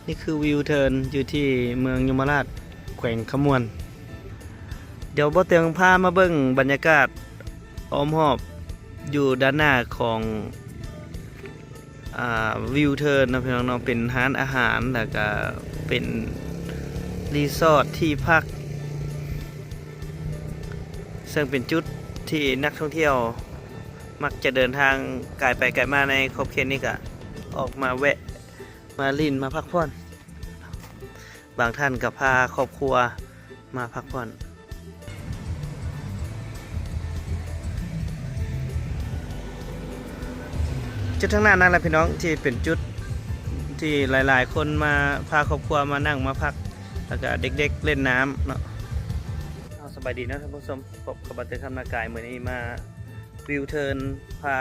ນີ້ຄືວິວເທີນຢູ່ທີ່ເມືອງຍົມມະລາດ ແຂວງຄຳມ່ວນ. ດຽວບໍ່ເຕີງພາມາເບິ່ງບັນຍາກາດອ້ອມຮອບຢູ່ດ້ານໜ້າຂອງ ອ່າ ວິວເທີນເນາະ ພີ່ນ້ອງເນາະ. ເປັນຮ້ານອາຫານ ແລ້ວກະເປັນຣີສອດທີ່ພັກ ເຊິ່ງເປັນຈຸດທີ່ນັກທ່ອງທ່ຽວມັກຈະເດີນທາງກາຍໄປກາຍມາໃນຂອບເຂດນີ້ ກະອອກມາແວະ ມາຫຼິ້ນ ມາພັກຜ່ອນ. ບາງທ່ານກໍພາຄອບຄົວມາພັກຜ່ອນ. ຈຸດທາງໜ້ານັ້ນແຫຼະພີ່ນ້ອງ ທີ່ເປັນຈຸດທີ່ຫຼາຍໆຄົນມາພາຄອບຄົວມານັ່ງມາພັກ ແລ້ວກະເດັກໆເລ່ນນ້ຳເນາະ. ເອົາ ສະບາຍດີເນາະທ່ານຜູ້ຊົມ, ພົບກັບບ່າວເຕີງຄຳນາກາຍ. ມື້ນີ້ມາວິວເທີນ ພາ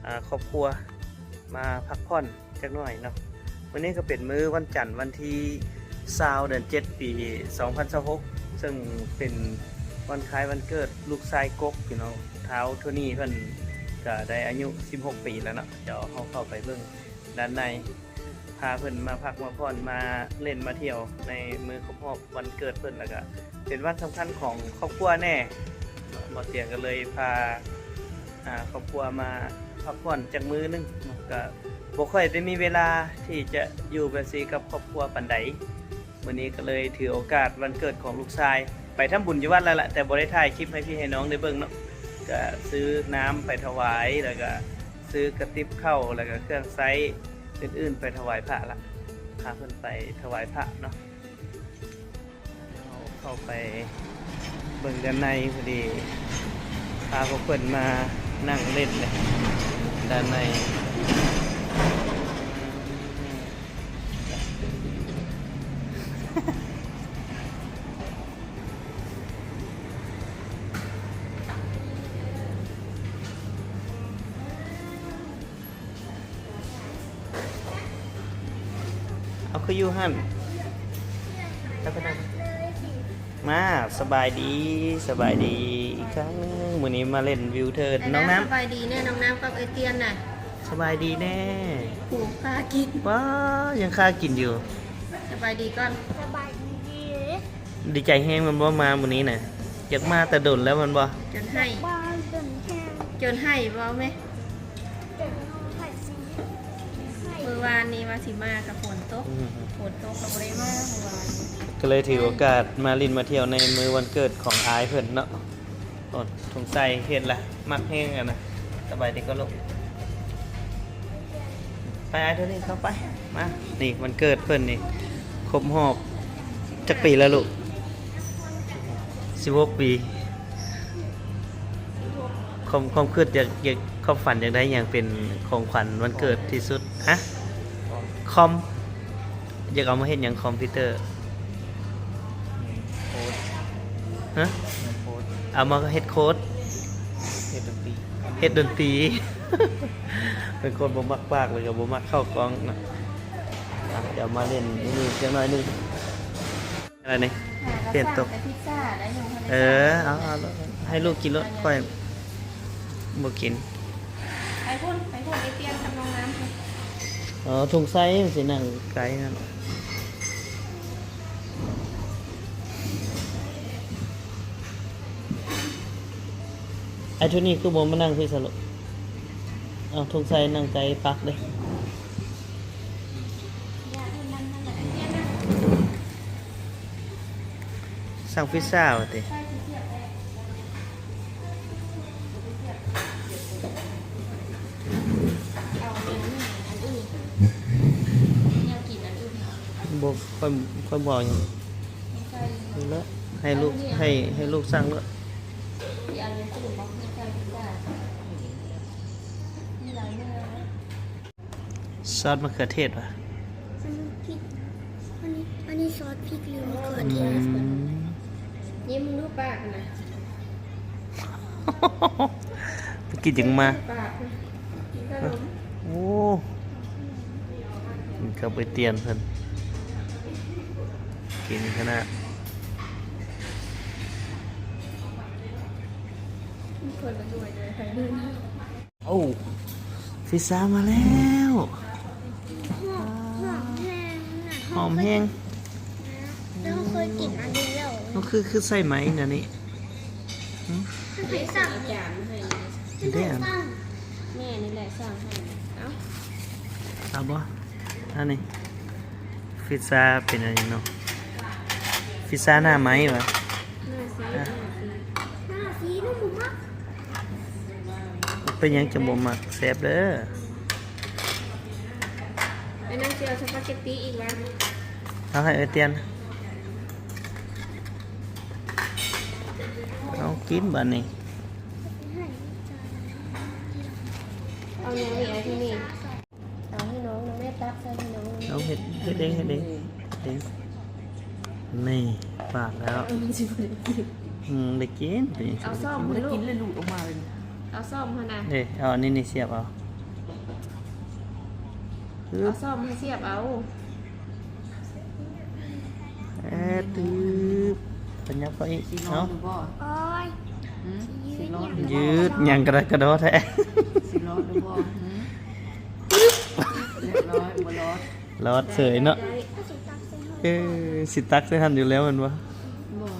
ອາ ຄອບຄົວມາພັກຜ່ອນ ຈັກໜ້ອຍເນາະ. ມື້ນີ້ກໍເປັນມື້ວັນຈັນ ວັນທີຊາວ ເດືອນເຈັດ ປີສອງພັນຊາວຫົກ ເຊິ່ງເປັນວັນຄ້າຍວັນເກີດລູກຊາຍກົກ ພີ່ນ້ອງ. ທ້າວໂທນີ້ເພິ່ນກໍໄດ້ອາຍຸສິບຫົກປີແລ້ວເນາະ. ດຽວເຮົາເຂົ້າໄປເບິ່ງດ້ານໃນ ພາເພິ່ນມາພັກມາຜ່ອນ ມາຫຼິ້ນມາທ່ຽວໃນມື້ຄົບຮອບ ວັນເກີດເພິ່ນ ແລ້ວກະເປັນວັນສຳຄັນຂອງຄອບຄົວແດ່. ບ່າວເຕີງກໍເລີຍພາ ອາ ຄອບຄົວມາພັກຜ່ອນຈັກມື້ໜຶ່ງເນາະ. ກໍບໍ່ຄ່ອຍໄດ້ມີເວລາທີ່ຈະຢູ່ແບບຊີ້ກັບຄອບຄົວປານໃດ. ມື້ນີ້ກໍເລີຍຖືໂອກາດວັນເກີດຂອງລູກຊາຍ ໄປທຳບຸນຢູ່ວັດແລ້ວລະ ແຕ່ບໍ່ໄດ້ຖ່າຍຄລິບໃຫ້ພີ່ໃຫ້ນ້ອງໄດ້ເບິ່ງເນາະ. ກໍຊື້ນ້ຳໄປຖວາຍ ແລ້ວກໍຊື້ກະຕິບເຂົ້າ ແລ້ວກໍເຄື່ອງໃຊ້ອື່ນໆໄປຖວາຍພະລະ ພາເພິ່ນໄປຖວາຍພະເນາະ. ເຮົາເຂົ້າໄປເບິ່ງດ້ານໃນ ພໍດີພາພວກເພິ່ນມານັ່ງຫຼິ້ນເລີຍດ້ານໃນ. ເອົາ ຄືຢູ່ຫັ້ນ ມາ ສະບາຍດີ ສະບາຍດີອີກຄັ້ງໜຶ່ງ. ມື້ນີ້ມາຫຼິ້ນວິວເທີນ ນ້ອງນ້ຳ ສະບາຍດີແນ່ ນ້ອງນ້ຳກັບເອື້ອຍຕຽນນະ. ສະບາຍດີແນ່ ໂອ້ ຄາກິນ ວ້າ ຍັງຄາກິນຢູ່. ສະບາຍດີກ່ອນ ສະບາຍດີ. ດີໃຈແຮງແມ່ນບໍ່ ມາມື້ນີ້ນະ? ຢາກມາແຕ່ດົນແລ້ວແມ່ນບໍ່? ຈົນໄຫ້ ບ້ານຈົນແຮງ ຈົນໄຫ້ບໍ່ແມ່? ຈົນໄຫ້ຊິ ມື້ວານນີ້ວ່າຊິມາກໍຝົນຕົກ ອືມ ຝົນຕົກກໍບໍ່ໄດ້ມາມື້ວານ ກໍເລີຍຖືໂອກາດມາຫຼິ້ນມາທ່ຽວໃນມື້ວັນເກີດຂອງອ້າຍເພິ່ນເນາະ. ໂອ້ ທຸງໄຊເຫັນລະ ມັກແຮງອັນນະ. ສະບາຍດີກໍລູກ ໄປອ້າຍໂທນີ້ ເຂົ້າໄປ. ມາ ນີ້ວັນເກີດເພິ່ນນີ້ ຄົບຮອບຈັກປີແລ້ວລູກ? ສິບຫົກປີ. ຄວາມ ຄວາມຄິດຢາກ ຢາກ ຄວາມຝັນຢາກໄດ້ຫຍັງເປັນຂອງຂວັນວັນເກີດທີ່ສຸດ? ຮະ? ຄອມ ຢາກເອົາມາເຮັດຫຍັງຄອມພິວເຕີ? ໂຄດ ຮະ? ໂຄດ ເອົາມາເຮັດໂຄດ ເຮັດດົນຕີ ເຮັດດົນຕີ. ເປັນຄົນບໍ່ມັກປາກ ແລ້ວກໍບໍ່ມັກເຂົ້າກ້ອງເນາະ. ອ່ະ ດຽວມາຫຼິ້ນນີ້ຈັກໜ້ອຍໜຶ່ງ. ອະໄລນີ້? ຫາກໍ ປ່ຽນໂຕະ ສັ່ງແຕ່ພິຊຊ່າໄດ້ ຍັງບໍ່ທັນໄດ້ ເອີ ສັ່ງ ເອົາ ເອົາ ໃຫ້ລູກກິນໂລດ ຂ້ອຍບໍ່ກິນ. ໄປພຸ້ນ ໄປພຸ້ນ ໄປປ່ຽນກັບນ້ອງນ້ຳພຸ້ນ. ອໍ ທຸງໄຊມັນຊິນັ່ງໄກນັ້ນ. ໄອ້ໂທນີ້ຄືບໍ່ມານັ່ງພີ້ຊະລູກ? ເອົາ ທຸງໄຊນັ່ງໄກປັກເດ້. ສັ່ງພິຊຊ່າວ່າຕິ? ບໍ່ ຂ້ອຍ ຂ້ອຍບໍ່ເອົາຫຍັງ. ນີ້ແຫຼະ ໃຫ້ລູກ ໃຫ້ ໃຫ້ລູກສັ່ງໂລດ. ຊອດມະເຂືອເທດຫວາ? ອັນນີ້ ອັນນີ້ ອັນນີ້ຊອດພິກ ຫຼື ມະເຂືອເທດ? ອືມ ຍິ້ມດູປາກນະ ໄປກິນຫຍັງມາ? ປາກ ກິນຂະໜົມ. ໂອ້ ກິນກັບໄອ້ຕຽນເພິ່ນ ກິນຂະໜາດ. ຄົນລະໜ່ວຍເລີຍ ໃຜເດີນ. ໂອ້ ພິຊຊ່າມາແລ້ວ. ຫອມ ຫອມແຮງ. ຫອມແຮງ. ແລ້ວເຮົາເຄີຍກິນອັນນີ້ແລ້ວ. ເຮົາຄື ຄືໃສ່ໄມ້ນະນີ້. ຫຶ? ເພິ່ນໃຫ້ສັ່ງ. ເດ້ ແມ່ນີ້ແຫຼະສັ່ງໃຫ້. ເອົາ ເອົາບໍ່? ອັນນີ້ ພິຊຊາເປັນອັນນີ້ເນາະ. ພິຊຊາໜ້າໄມ້ຫວາ? ໜ້າສີ. ອ່ະ ໜ້າສີ. ໜ້າສີ ໜູບໍ່ມັກ. ເປັນຫຍັງຈັ່ງບໍ່ມັກ? ແຊບເດີ້. ໄປນຳຊິເອົາສະປາເກັດຕີອີກຫວາ? ເອົາໃຫ້ເອື້ອຍຕຽນ. ເອົາກິນບາດນີ້. ເອົາຫຍັງນີ້? ເອົາທີ່ນີ້. ເອົາໃຫ້ນ້ອງ ນ້ອງແມ່ຕັກໃສ່ໃຫ້ນ້ອງ. ເອົາເຮັດ ເຮັດເອງ ເຮັດເອງ ເຮັດເອງ. ນີ້ ປາກແລ້ວ. ເອີ ມັນຊິບໍ່ໄດ້ກິນ. ອືມ ໄດ້ກິນ. ເອົາຊ້ອມໃຫ້ລູກ ກິນແລ້ວຫຼຸດອອກມາເລີຍ. ເອົາຊ້ອມຫັ້ນນະ. ເດ້ ເອົາອັນນີ້ນີ້ສຽບເອົາ. ເອົາຊ້ອມໃຫ້ສຽບເອົາ. ເອີ ຕຶບ ຂະຫຍັບເຂົ້າອີກ. ຊິລອດ ເອົ້າ ຫຼືບໍ່? ໂອ້ຍ ຫືມ? ຊິລອດ ຢືດຫຍັງກະດະກະດໍແທ້. ຊິລອດ ຫຼືບໍ່? ຫືມ? ຮຽບຮ້ອຍ ບໍ່ລອດ. ລອດເສີຍເນາະ. ເອີ ຊິຕັກໃສ່ຫັ້ນຢູ່ແລ້ວແມ່ນບໍ່? ບໍ່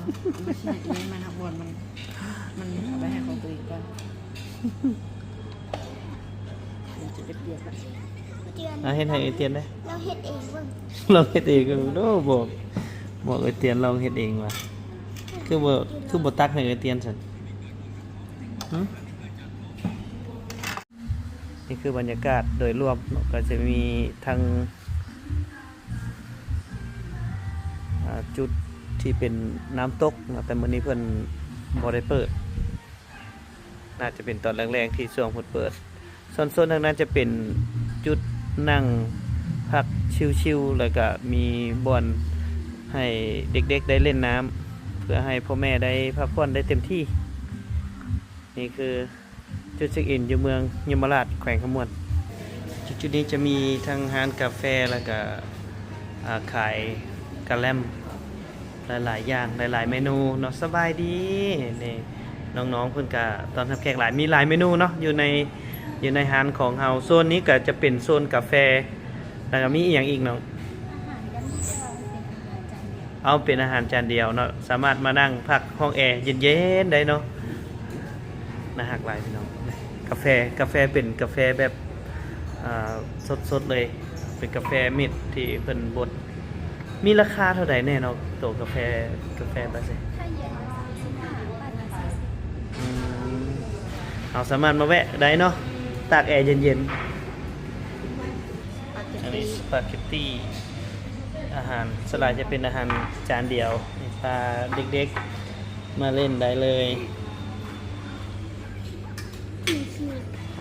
ບໍ່ຊິໃຫ້ເອງ ມັນຮັກບ່ອນ ມັນ ມັນເອົາໄປໃຫ້ຂອງຕົວເອງກ່ອນ. ມັນຈະໄປປຽກລະ. ເອົາເຮັດໃຫ້ເອື້ອຍຕຽນເດີ້. ລາວເຮັດເອງເບິ່ງ. ລາວເຮັດເອງເບິ່ງ. ໂອ້ ບອກ ບອກເອື້ອຍຕຽນລອງເຮັດເອງວ່າ. ຄືບໍ່ ຄືບໍ່ຕັກໃຫ້ເອື້ອຍຕຽນຊັ້ນ? ຫຶ? ນີ້ຄືບັນຍາກາດໂດຍລວມເນາະ ກໍຈະມີທັງ ອ່າ ຈຸດທີ່ເປັນນ້ຳຕົກເນາະ ແຕ່ມື້ນີ້ເພິ່ນບໍ່ໄດ້ເປີດ. ໜ້າຈະເປັນຕອນແລງໆ ທີ່ຊ່ວງເພິ່ນເປີດ. ສ່ວນໂຊນທາງນັ້ນຈະເປັນຈຸດນັ່ງພັກຊິວໆ ແລ້ວກະມີບ່ອນໃຫ້ເດັກໆ ໄດ້ຫຼິ້ນນ້ຳ ເພື່ອໃຫ້ພໍ່ແມ່ໄດ້ພັກຜ່ອນໄດ້ເຕັມທີ່. ນີ້ຄືຈຸດເຊັກອິນຢູ່ເມືອງຍົມມະລາດ ແຂວງຄຳມ່ວນ. ຈຸດໆ ນີ້ຈະມີທັງຮ້ານກາແຟ ແລ້ວກະ ອ່າ ຂາຍກະແລັມ ຫຼາຍໆ ຢ່າງ ຫຼາຍໆ ເມນູເນາະ. ສະບາຍດີ. ນີ້ ນ້ອງໆ ເພິ່ນກະຕ້ອນຮັບແຂກຫຼາຍ ມີຫຼາຍເມນູເນາະ ຢູ່ໃນ ຢູ່ໃນຮ້ານຂອງເຮົາ. ໂຊນນີ້ກະຈະເປັນໂຊນກາແຟ ແລ້ວກະມີອີ່ຫຍັງອີກນ້ອງ? ອາຫານຈານດຽວ ເປັນອາຫານຈານດຽວ. ເອົາ ເປັນອາຫານຈານດຽວເນາະ ສາມາດມານັ່ງພັກຫ້ອງແອເຢັນໆ ໄດ້ເນາະ. ໜ້າຮັກຫຼາຍພີ່ນ້ອງ. ກາແຟ ກາແຟເປັນກາແຟແບບ ອ່າ ສົດໆ ເລີຍ ເປັນກາແຟເມັດທີ່ເພິ່ນບົດ. ມີລາຄາເທົ່າໃດແດ່ເນາະ ໂຕກາແຟ ກາແຟບາເຊ? ຖ້າເຢັນ ສາມສິບຫ້າ ບາດ ສີ່ສິບ. ອືມ ເຮົາສາມາດມາແວະໄດ້ເນາະ ຕາກແອເຢັນໆ. ອັນນີ້ສະປາເກັດຕີ ອາຫານສ່ວນຫຼາຍຈະເປັນອາຫານຈານດຽວ ພາເດັກໆ ມາຫຼິ້ນໄດ້ເລີຍ.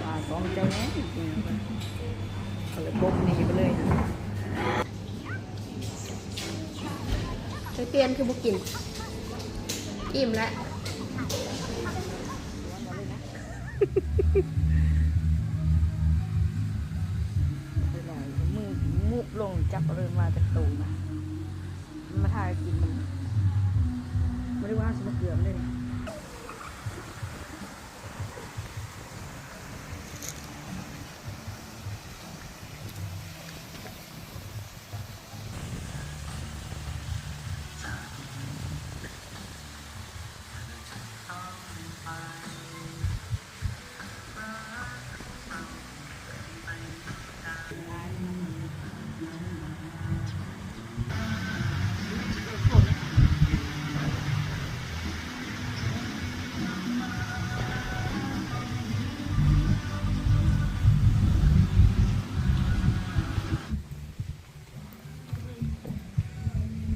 ຕາຍຂອງເຈົ້າແນ່ ເອົາເລີຍ ບົກໜີໄປເລີຍ. ໄປປ່ຽນຄືບໍ່ກິນ ອີ່ມແລ້ວ. ມືງຸບລົງ ຈັບເອົາເລີຍ ມາຈັກໂຕນະ. ມັນມາຖ່າຍກິນມັນ ບໍ່ໄດ້ວ່າຊິມາເກືອມັນເດ້.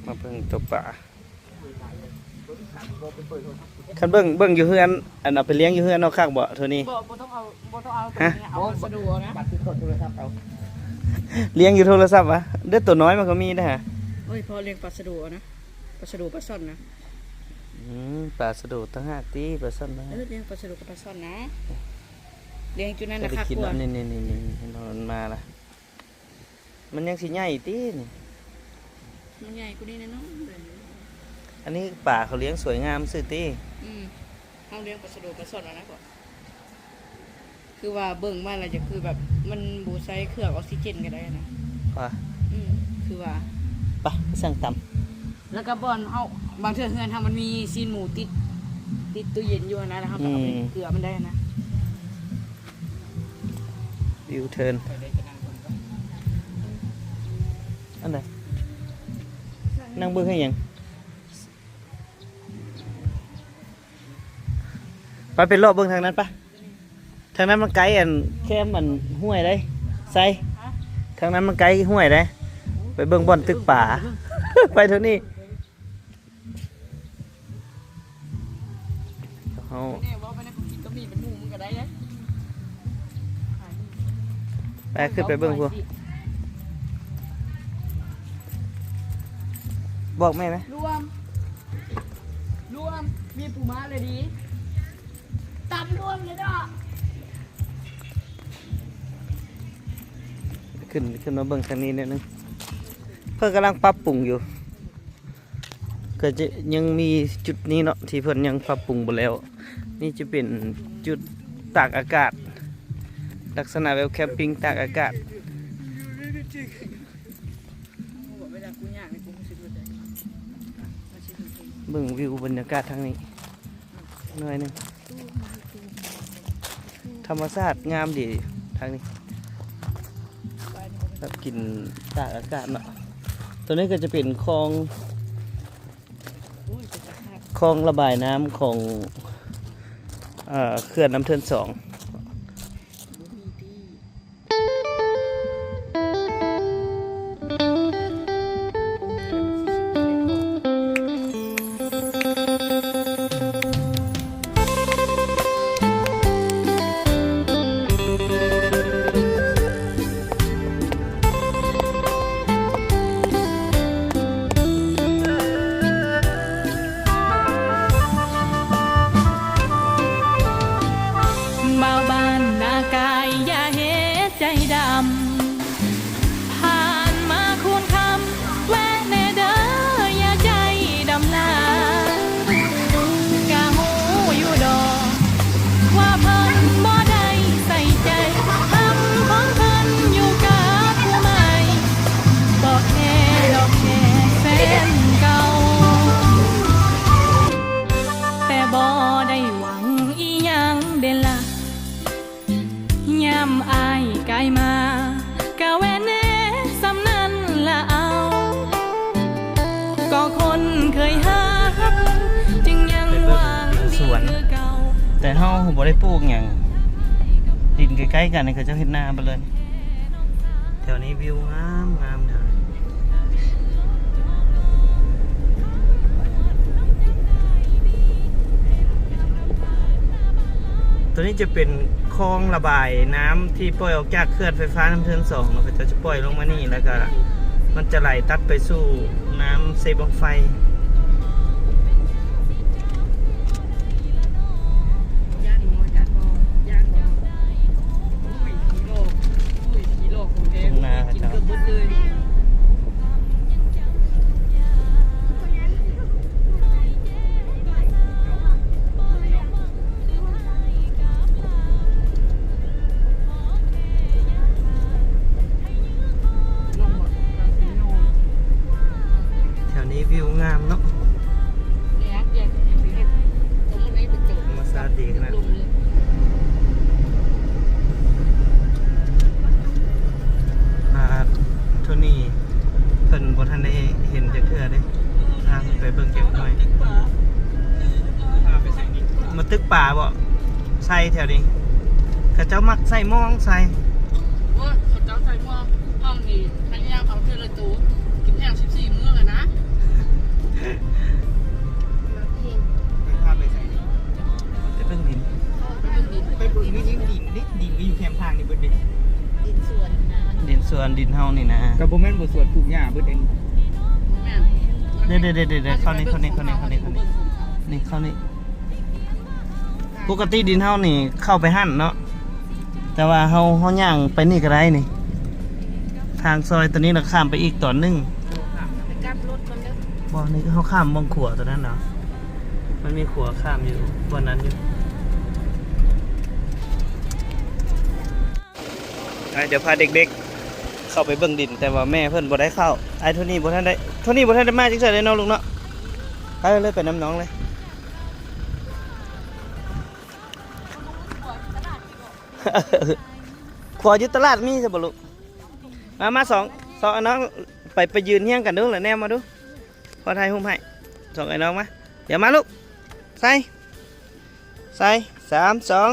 ມາເບິ່ງຕົວປາ. ຄັນເບິ່ງ ເບິ່ງຢູ່ເຮືອນ ອັນ ເອົາໄປລ້ຽງຢູ່ເຮືອນເນາະ ຄັກບໍ່ໂທນີ້? ບໍ່ ບໍ່ຕ້ອງເອົາ ບໍ່ຕ້ອງເອົາໂຕນີ້ ເອົາປາສະດູເອົານະ. ລ້ຽງຢູ່ໂທລະສັບຫວາ? ເດີ ໂຕນ້ອຍມັນກໍມີເດ້ຫະ. ໂອ້ຍ ພໍ່ລ້ຽງປາສະດູເອົານະ ປາສະດູ ປາຊ່ອນນະ. ອືມ ປາສະດູຕ່າງຫາກຕິ ປາຊ່ອນຕ່າງຫາກ. ເອີ ລ້ຽງປາສະດູກັບປາຊ່ອນນະ ລ້ຽງຈຸນັ້ນນະ ຄັກກວ່າ. ນີ້ໆໆ ມັນມາລະ. ມັນຍັງຊິໃຫຍ່ຕິນີ້? ມັນໃຫຍ່ກວ່ານີ້ແນ່ນອນ. ອັນນີ້ປາເຂົາລ້ຽງສວຍງາມຊື່ຕິ? ອືມ ເຮົາລ້ຽງປາສະໂດປາຊ່ອນຫັ້ນນະ. ຄືວ່າເບິ່ງມາແລ້ວຈະຄືແບບມັນບໍ່ໃຊ້ເຄື່ອງອອກຊີເຈນກໍໄດ້ນະ. ວ່າ ອືມ ຄືວ່າ ໄປ ໄປສັ່ງຕຳ ແລ້ວກໍບ່ອນເຮົາ ບາງເທື່ອເຮືອນເຮົາມັນມີຊີ້ນໝູຕິດ ຕິດຕູ້ເຢັນຢູ່ຫັ້ນນະ ແລ້ວເຮົາກໍເອົາໄປ ອືມ ເກືອມັນໄດ້ຫັ້ນນະ. ວິວເທີນ ອັນໃດ? ນັ່ງເບິ່ງໃຫ້ຫຍັງ? ໄປ ໄປເລາະເບິ່ງທາງນັ້ນປະ. ທາງນັ້ນມັນໃກ້ອັນແຄມອັນຫ້ວຍເດ້ ໃສ ທາງນັ້ນມັນໃກ້ຫ້ວຍເດ້. ໄປເບິ່ງບ່ອນຕຶກປາ ໄປເທົ່ານີ້ ເຮົາ ແນ່ເວົ້າໄປນະ ກູຄິດກໍມີເປັນໝູມັນກໍໄດ້ເດ້. ໄປ ຂຶ້ນໄປເບິ່ງພຸ້ນ ບອກແມ່ນະ ລວມ ລວມ ມີປູມ້າເລີຍດີ. ຕຳລວມເລີຍເນາະ. ຂຶ້ນ ຂຶ້ນມາເບິ່ງທາງນີ້ໜ້ອຍໜຶ່ງ ເພິ່ນກຳລັງປັບປຸງຢູ່ ກໍຈະຍັງມີຈຸດນີ້ເນາະ ທີ່ເພິ່ນຍັງປັບປຸງບໍ່ແລ້ວ. ນີ້ຈະເປັນຈຸດຕາກອາກາດ ລັກສະນະແບບແຄມປິງຕາກອາກາດ. ເບິ່ງວິວບັນຍາກາດທາງນີ້ໜ້ອຍໜຶ່ງ ທຳມະຊາດງາມດີທາງນີ້ ແບບກິນຕາກອາກາດເນາະ. ຕົວນີ້ກໍຈະເປັນຄອງ ຄອງລະບາຍນ້ຳຂອງ ເອີ ເຂື່ອນນ້ຳເທີນສອງ. ບ່າວບ້ານນາກາຍ ຢ່າເຮັດໃຈດຳ ຜ່ານມາຄູນຄຳ ແວະແດ່ເດີ ຢ່າໃຈດຳຫຼາຍ ກະຮູ້ຢູ່ດອກ ວ່າເພິ່ນບໍ່ໄດ້ໃສ່ໃຈ ຄຳຂອງເພິ່ນຢູ່ກັບຜູ້ໃໝ່ ບໍ່ແຄ່ດອກແຄ່ແຟນເກົ່າ ແຕ່ບໍ່ໄດ້ຫວັງອີ່ຫຍັງເດລະ ຍາມອ້າຍກາຍມາ ກະແວ່ແນ່ສ່ຳນັ້ນລະເອົາ ກໍຄົນເຄີຍຮັກ ຈຶ່ງຍັງຫວັງດີຄືເກົ່າ. ແຕ່ເຮົາບໍ່ໄດ້ປູກຫຍັງ ດິນໃກ້ໆກັນນີ້ ເຂົາເຈົ້າເຮັດນາເບິດເລີຍ. ແຖວນີ້ວິວງາມໆເດີ. ຕົວນີ້ຈະເປັນຄອງລະບາຍນ້ຳທີ່ປ່ອຍອອກຈາກເຂື່ອນໄຟຟ້ານ້ຳເທີນສອງເນາະ, ເຂົາເຈົ້າຈະປ່ອຍລົງມານີ້ ແລ້ວກະມັນຈະໄຫຼຕັດໄປສູ່ນ້ຳເຊບັ້ງໄຟ. ຢ້ານບໍ່? ຢ້ານບໍ່? ຢ້ານບໍ່? ໂອ້ຍ ຜີຫຼອກ ໂອ້ຍ ຜີຫຼອກຂອງແທ້ ກິນເກືອບເບິດເລີຍ. ແຖວນີ້ວິວງາມເນາະ. ທຳມະຊາດດີຂະໜາດ. ອ່າ ໂທນີ້ເພິ່ນບໍ່ທັນໄດ້ເຫັນຈັກເທື່ອເດ້. ພາເພິ່ນໄປເບິ່ງຈັກໜ້ອຍ. ມາຕຶກປາບໍ? ໃສ່ແຖວນີ້ ເຂົາເຈົ້າມັກໃສ່ມອງໃສ່ ໂອ້ຍ ເຂົາເຈົ້າໃສ່ມອງ. ເຮົານີ້ພະຍາຍາມເອົາເທື່ອລະໂຕ ກິນແຮງສິບສີ່ມື້ແລ້ວນະ. ໄປພາໄປໃສນີ້? ໄປເບິ່ງດິນ ໄປເບິ່ງດິນ ໄປເບິ່ງ ມີດິນເດ້ ດິນກໍຢູ່ແຄມທາງນີ້ເບິດເດ້. ດິນສວນນະ ດິນສວນ ດິນເຮົານີ້ນະ. ກໍບໍ່ແມ່ນບໍ່ ສວນປູກຫຍ້າເບິດເດ້. ແມ່ນ ເດ້ໆໆໆ ເຂົ້ານີ້ ເຂົ້ານີ້ ເຂົ້ານີ້ ເຂົ້ານີ້ ນີ້ ເຂົ້ານີ້. ປົກກະຕິດິນເຮົານີ້ເຂົ້າໄປຫັ້ນເນາະ ແຕ່ວ່າເຮົາ ເຮົາຍ່າງໄປນີ້ກໍໄດ້ນີ້ ທາງຊອຍຕົວນີ້ ແລ້ວຂ້າມໄປອີກຕອນໜຶ່ງ. ໄປກັບລົດກ່ອນເດີ. ບໍ່ ນີ້ເຮົາຂ້າມໝ່ອງຂົວຕົວນັ້ນເນາະ ມັນມີຂົວຂ້າມຢູ່ບ່ອນນັ້ນຢູ່. ອ່ະ ດຽວພາເດັກ ເຂົ້າໄປເບິ່ງດິນ ແຕ່ວ່າແມ່ເພິ່ນບໍ່ໄດ້ເຂົ້າ. ອ້າຍໂທນີ້ບໍ່ທັນໄດ້ ໂທນີ້ບໍ່ທັນໄດ້ມາຈັກເທື່ອເລີຍເນາະ ລຸງເນາະ. ໄປເລີຍ ໄປນຳນ້ອງເລີຍ. ຂົວຢູ່ຕະຫຼາດມີຊະບໍ່ ລຸງ? ມາ ມາສອງ ສອງອ້າຍນ້ອງ ໄປ ໄປຢືນຮຽງກັນດູ ແລ້ວແນມມາດູ. ຂໍຖ່າຍຮູບໃຫ້ ສອງອ້າຍນ້ອງມາ. ດຽວມາລູກ ໃສ່ ໃສ່ ສາມ ສອງ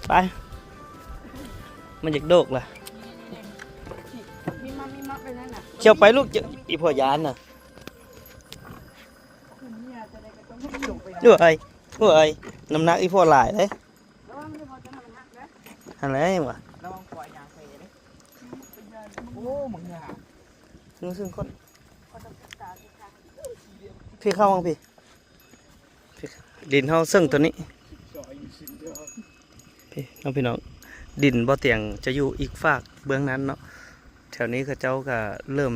ໄປ. ມັນຢາກໂດກລະ. ມີມະ ມີມະໄປນັ້ນນະ. ຂຽວໄປລູກ ອີ່ພໍ່ຢ້ານນະ. ເອີຍ ເອີຍ ນ້ຳໜັກອີ່ພໍ່ຫຼາຍເດ້. ຫັ້ນແຫຼະວ່າ ລະວັງຂວາຍາງເປເດ້. ໂອ້ ມັນຫາງ ງື້ອຊຶ້ງຄົນ. ພີ່ເຂົ້າມາພີ່ ພີ່ ດິນເຮົາເຊິ່ງຕົວນີ້ ພີ່ເນາະ ພີ່ນ້ອງ. ດິນບໍ່ຕຽງຈະຢູ່ອີກຟາກເບື້ອງນັ້ນເນາະ. ແຖວນີ້ເຂົາເຈົ້າກະເລີ່ມ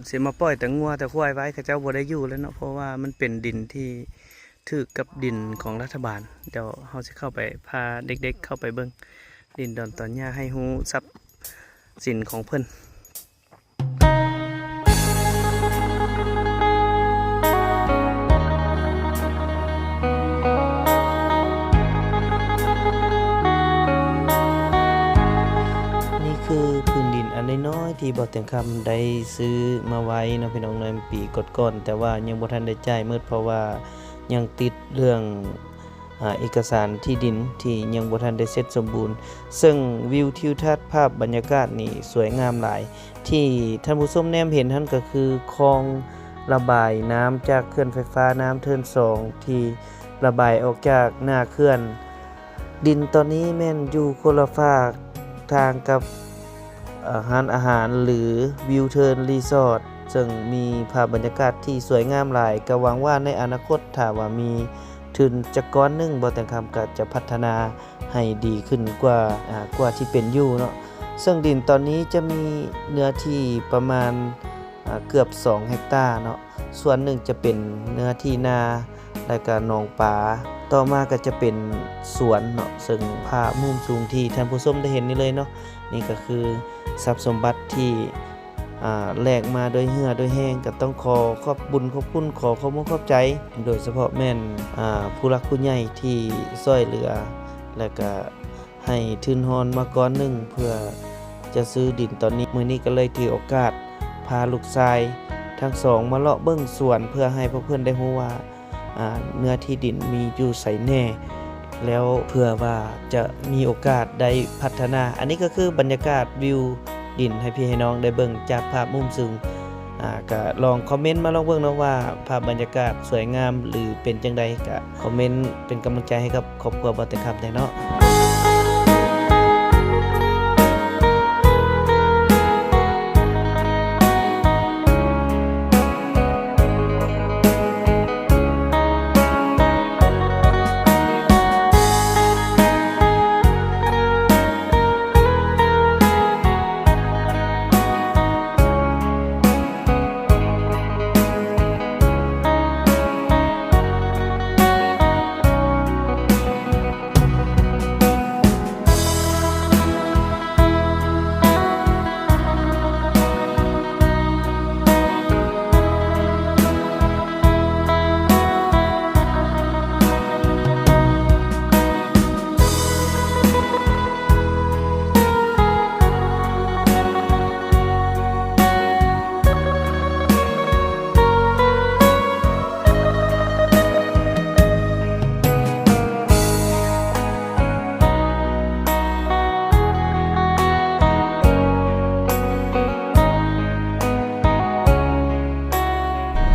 ຊິມາປ່ອຍແຕ່ງົວແຕ່ຄວາຍໄວ້ ເຂົາເຈົ້າບໍ່ໄດ້ຢູ່ແລ້ວເນາະ ເພາະວ່າມັນເປັນດິນທີ່ຖືກກັບດິນຂອງລັດຖະບານ. ດຽວເຮົາຊິເຂົ້າໄປ ພາເດັກໆເຂົ້າໄປເບິ່ງດິນດອນຕອນຫຍ້າ ໃຫ້ຮູ້ຊັບສິນຂອງເພິ່ນ. ນີ້ຄືພື້ນດິນອັນນ້ອຍໆ ທີ່ບ່າວແຕງຄຳໄດ້ຊື້ມາໄວ້ເນາະ ພີ່ນ້ອງເນາະ ປີກ່ອນໆ ແຕ່ວ່າຍັງບໍ່ທັນໄດ້ຈ່າຍໝົດ ເພາະວ່າຍັງຕິດເລື່ອງ ອາ ເອກະສານທີ່ດິນທີ່ຍັງບໍ່ທັນໄດ້ເສັດສົມບູນ. ເຊິ່ງວິວທິວທັດ ພາບບັນຍາກາດນີ້ສວຍງາມຫຼາຍ. ທີ່ທ່ານຜູ້ຊົມແນມເຫັນຫັ້ນກໍຄືຄອງລະບາຍນ້ຳຈາກເຂື່ອນໄຟຟ້ານ້ຳເທີນສອງ ທີ່ລະບາຍອອກຈາກໜ້າເຂື່ອນ. ດິນຕອນນີ້ແມ່ນຢູ່ຄົນລະຟາກທາງກັບ ເອີ ຮ້ານອາຫານ ຫຼື ວິວເທີນຣີສອດ ເຊິ່ງມີພາບບັນຍາກາດທີ່ສວຍງາມຫຼາຍ. ກໍຫວັງວ່າໃນອະນາຄົດ ຖ້າວ່າມີທຶນຈັກກ້ອນໜຶ່ງ ບ່າວແຕງຄຳກໍຈະພັດທະນາໃຫ້ດີຂຶ້ນກວ່າ ອາ ກວ່າທີ່ເປັນຢູ່ເນາະ. ເຊິ່ງດິນຕອນນີ້ຈະມີເນື້ອທີ່ປະມານ ອາ ເກືອບສອງເຮັກຕາເນາະ. ສ່ວນໜຶ່ງຈະເປັນເນື້ອທີ່ນາ ແລະກະໜອງປາ, ຕໍ່ມາກໍຈະເປັນສວນເນາະ, ເຊິ່ງພາບມຸມສູງທີ່ທ່ານຜູ້ຊົມໄດ້ເຫັນນີ້ເລີຍເນາະ, ນີ້ກໍຄືຊັບສົມບັດທີ່ ອາ ແລກມາດ້ວຍເຫື່ອດ້ວຍແຮງ, ກໍຕ້ອງຂໍຂອບບຸນຂອບຄຸນ, ຂໍຂອບອົກຂອບໃຈ ໂດຍສະເພາະແມ່ນ ອາ ຜູ້ຫຼັກຜູ້ໃຫຍ່ທີ່ຊ່ວຍເຫຼືອ ແລະກະ ໃຫ້ທຶນຮອນມາກ້ອນໜຶ່ງເພື່ອຈະຊື້ດິນຕອນນີ້. ມື້ນີ້ກໍເລີຍຖືໂອກາດພາລູກຊາຍທັງສອງມາເລາະເບິ່ງສວນ ເພື່ອໃຫ້ພວກເພິ່ນໄດ້ຮູ້ວ່າ ອາ ເນື້ອທີ່ດິນມີຢູ່ໃສແດ່ ແລ້ວເພື່ອວ່າຈະມີໂອກາດໄດ້ພັດທະນາ. ອັນນີ້ກໍຄືບັນຍາກາດວິວ ດິນໃຫ້ພີ່ໃຫ້ນ້ອງໄດ້ເບິ່ງຈາກພາບມຸມສູງ. ອາ ກະລອງຄອມເມັນມາລອງເບິ່ງເນາະວ່າ ພາບບັນຍາກາດສວຍງາມ ຫຼື ເປັນຈັ່ງໃດ, ກະຄອມເມັນເປັນກຳລັງໃຈໃຫ້ກັບຄອບຄົວບ່າວແຕງຄຳແດ່ເນາະ.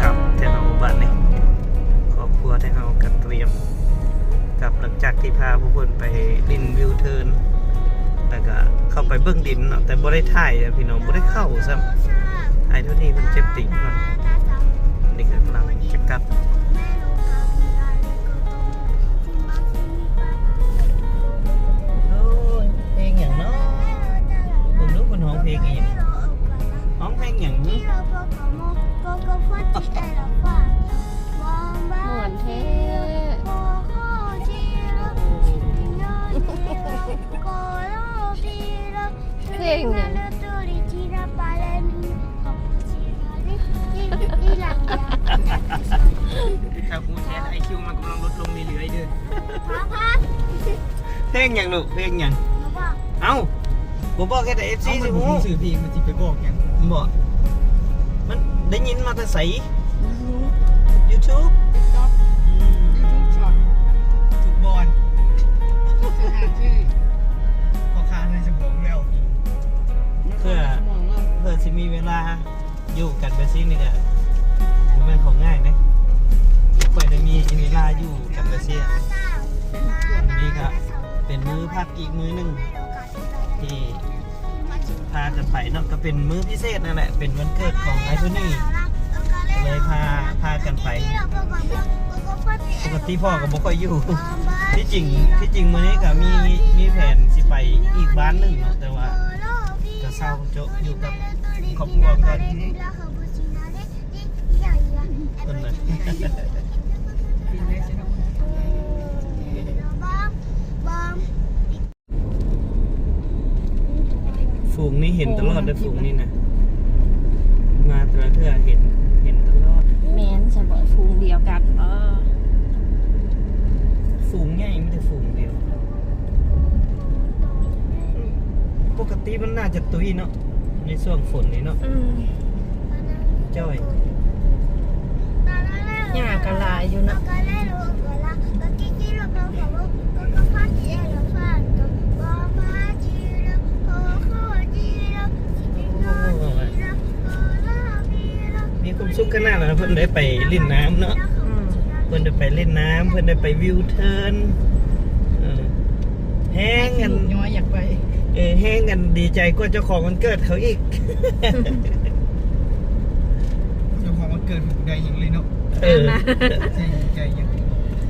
ກັບແຕ່ເຮົາບາດນີ້ ຄອບຄົວແຕ່ເຮົາກໍຕຽມກັບ ຫຼັງຈາກທີ່ພາພວກເພິ່ນໄປຫຼິ້ນວິວເທີນ ແລ້ວກໍເຂົ້າໄປເບິ່ງດິນເນາະ ແຕ່ບໍ່ໄດ້ຖ່າຍເດ້ພີ່ນ້ອງ ບໍ່ໄດ້ເຂົ້າຊ້ຳ. ອ້າຍໂທນີ້ເພິ່ນເຈັບຕີນເນາະ ນີ້ກໍກຳລັງຈະກັບ. ໂອ້ຍ ເພງຫຍັງເນາະ? ເບິ່ງດູເພິ່ນຮ້ອງເພງອີ່ຫຍັງ? ຮ້ອງເພງຫຍັງ? ມ່ວນແທ້. ເພງຫຍັງ? ຖ້າຮູ້ແທ້ ໄອຄິວມັນກຳລັງລົດລົງເລື້ອຍໆເດີ. ພາ ພາ ເພງຫຍັງລູກ? ເພງຫຍັງ? ບໍ່ບອກ. ເອົ້າ ບໍ່ບອກ ເຮັດໃຫ້ເອັຟຊີຊິຮູ້. ເອົ້າ ມັນບໍ່ຮູ້ຊື່ເພງ ມັນຊິໄປບອກຫຍັງ? ບໍ່ ມັນໄດ້ຍິນມາແຕ່ໃສ? ຢູທູບ ຢູທູບ ຕິກຕັອກ ອືມ ຢູທູບຊັອດ ທຸກບ່ອນ ທຸກສະຖານທີ່ ພໍ່ຄ້າໃນສະບອງແລ້ວ ເພື່ອ ເພື່ອຊິມີເວລາ ຢູ່ກັນແບບຊີ້ນີ້ກະບໍ່ແມ່ນຂອງງ່າຍເດ້. ຂ້ອຍໄດ້ມີເວລາຢູ່ກັນແບບຊີ້ ນີ້ກະເປັນມື້ພັກອີກມື້ໜຶ່ງທີ່ພາກັນໄປເນາະ, ກະເປັນມື້ພິເສດນັ້ນແຫຼະ ເປັນວັນເກີດຂອງອ້າຍໂທນີ ກະເລີຍພາ ພາກັນໄປ. ປົກກະຕິພໍ່ກະບໍ່ຄ່ອຍຢູ່ ທີ່ຈິງ ທີ່ຈິງມື້ນີ້ກະມີ ມີແຜນຊິໄປອີກບ້ານໜຶ່ງເນາະ ແຕ່ວ່າ ກະເຊົາໂຈະຢູ່ກັບຄອບຄົວກ່ອນ ເພິ່ນນະ. ຝູງນີ້ເຫັນຕະຫຼອດເດີ້ ຝູງນີ້ນະ ມາແຕ່ລະເທື່ອເຫັນ ເຫັນຕະຫຼອດ. ແມ່ນຊະບໍ? ຝູງດຽວກັນບໍ? ຝູງໃຫຍ່ ມີແຕ່ຝູງດຽວ. ປົກກະຕິມັນໜ້າຈະຕຸ້ຍເນາະ ໃນຊ່ວງຝົນນີ້ເນາະ. ອືມ ຈ້ອຍ ຫຍ້າກະຫຼາຍຢູ່ເນາະ. ມີຄວາມສຸກຂະໜາດແລ້ວ ເພິ່ນໄດ້ໄປຫຼິ້ນນ້ຳເນາະ. ອືມ ເພິ່ນໄດ້ໄປຫຼິ້ນນ້ຳ ເພິ່ນໄດ້ໄປວິວເທີນ ເອີ ແຮງອັນ ນ້ອຍຢາກໄປ ເອີ ແຮງອັນດີໃຈກວ່າເຈົ້າຂອງວັນເກີດເຂົາອີກ. ເຈົ້າຂອງວັນເກີດບໍ່ໄດ້ຫຍັງເລີຍເນາະ. ເອີ ໃຈ ໃຈຫຍັງ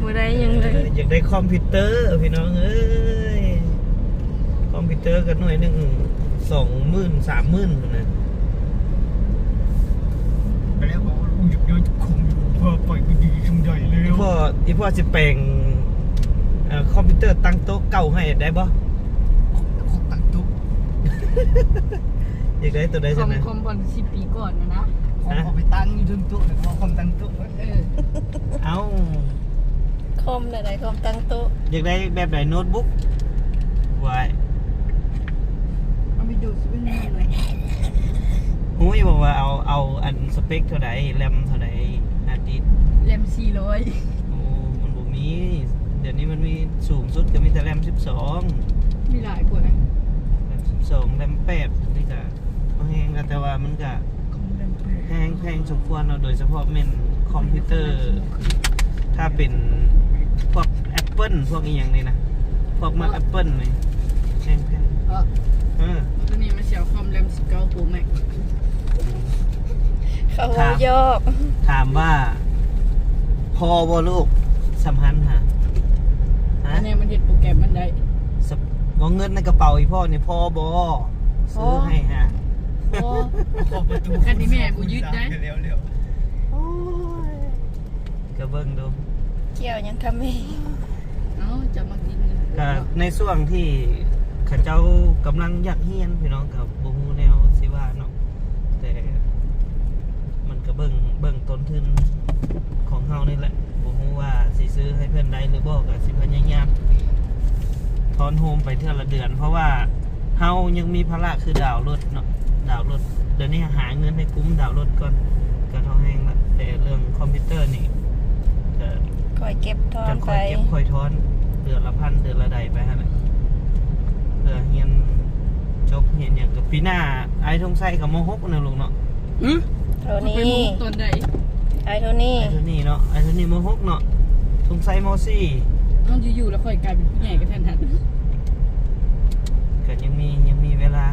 ບໍ່ໄດ້ຫຍັງເລີຍ. ເອີ ຢາກໄດ້ຄອມພິວເຕີ ພີ່ນ້ອງເອີຍ ຄອມພິວເຕີກະໜ່ວຍໜຶ່ງສອງໝື່ນ ສາມໝື່ນພຸ້ນນະ. ໄປແລ້ວບໍ່ ຢາກໄດ້ຄອມ ພາໄປກະດີສ່ຳໃດແລ້ວ. ອີ່ພໍ່ ອີ່ພໍ່ຊິແປງ ເອີ ຄອມພິວເຕີຕັ້ງໂຕະເກົ່າໃຫ້ໄດ້ບໍ່? ຄອມຕັ້ງໂຕະ ຢາກໄດ້ໂຕໃດຊັ້ນນະ? ຄອມ ຄອມບ່ອນສິບປີກ່ອນນະ ຄອມເອົາໄປຕັ້ງຢູ່ເທິງໂຕະ ຄອມຕັ້ງໂຕະ. ເອີ ເອົ້າ ຄອມແນວໃດ? ຄອມຕັ້ງໂຕະ ຢາກໄດ້ແບບໃດ? ໂນ້ດບຸກ ຫວາຍ ເອົາວິນໂດສິບເອັດ ຮູ້ຢູ່ບໍ່ວ່າເອົາ ເອົາອັນສະເປັກເທົ່າໃດ? ແຣມເທົ່າໃດ? ຮາດດິສ ແຣມສີ່ຮ້ອຍ. ໂອ້ ມັນບໍ່ມີ ດຽວນີ້ມັນມີສູງສຸດກະມີແຕ່ແຣມສິບສອງ. ມີຫຼາຍກວ່ານະ ແຣມສິບສອງ ແຣມແປດ ນີ້ກະ ພໍແຮງແລ້ວ ແຕ່ວ່າມັນກະແພງ ແພງສົມຄວນເນາະ ໂດຍສະເພາະແມ່ນຄອມພິວເຕີ ຖ້າເປັນພວກແອັບເປິ້ນ ພວກອີ່ຫຍັງນີ້ນະ ພວກມັກແອັບເປິ້ນນີ້ ແພງໆ. ເອີ ໂຕນີ້ມັນຊິເອົາຄອມແຣມສິບເກົ້າໂປຣແມັກ ເຂົາເວົ້າຢອກ. ຖາມວ່າພໍບໍ່ລູກ ສຳພັນຫາ ຮະ? ອັນນີ້ມັນເຮັດໂປຣແກຣມມັນໄດ້ ສະ ວ່າເງິນໃນກະເປົາອີ່ພໍ່ນີ້ພໍບໍ່? ຊື້ໃຫ້ຫາ ບໍ່ ຂໍປະຕູ ຄັນນີ້ແມ່ບໍ່ຍຶດໄດ້. ໂອ້ຍ ກະເບິ່ງດູ ກ່ຽວຫຍັງກະແມ່ ເອົ້າ ຈະມາກິນ ກະໃນຊ່ວງທີ່ເຂົາເຈົ້າກຳລັງຢາກຮຽນ ພີ່ນ້ອງ ກະບໍ່ຮູ້ແນວຊິວ່າເນາະ ແຕ່ມັນກະເບິ່ງ ເບິ່ງຕົ້ນທຶນຂອງເຮົານີ້ແຫຼະ ບໍ່ຮູ້ວ່າຊິຊື້ໃຫ້ເພິ່ນໄດ້ຫຼືບໍ່ ກະຊິພະຍາຍາມທອນໂຮມໄປເທື່ອລະເດືອນ ເພາະວ່າ ເຮົາຍັງມີພາລະຄືດາວລົດເນາະ ດາວລົດ ດຽວນີ້ຫາເງິນໃຫ້ກຸ້ມດາວລົດກ່ອນ ກະທ້ອງແຮງລະ ແຕ່ເລື່ອງຄອມພິວເຕີນີ້ກະຄ່ອຍເກັບທອນໄປ ຄ່ອຍເກັບຄ່ອຍທອນ ເດືອນລະພັນ ເດືອນລະໃດໄປຫັ້ນແຫຼະ ເພື່ອຮຽນຈົບຮຽນຫຍັງ ກະປີໜ້າ ອ້າຍທົງໄຊກະ ມໍຫົກ ນະລູກເນາະ. ຫື ໂຕນີ້ ຂ້ອຍໄປມໍຫົກຕອນໃດ? ອ້າຍໂທນີ ອ້າຍໂທນີເນາະ ອ້າຍໂທນີມໍຫົກເນາະ ທົງໄຊມໍສີ່. ເອົ້າ ຢູ່ໆລະຂ້ອຍກາຍເປັນຜູ້ໃຫຍ່ກະທັນຫັນ ກະຍັງມີ ຍັງມີເວລາ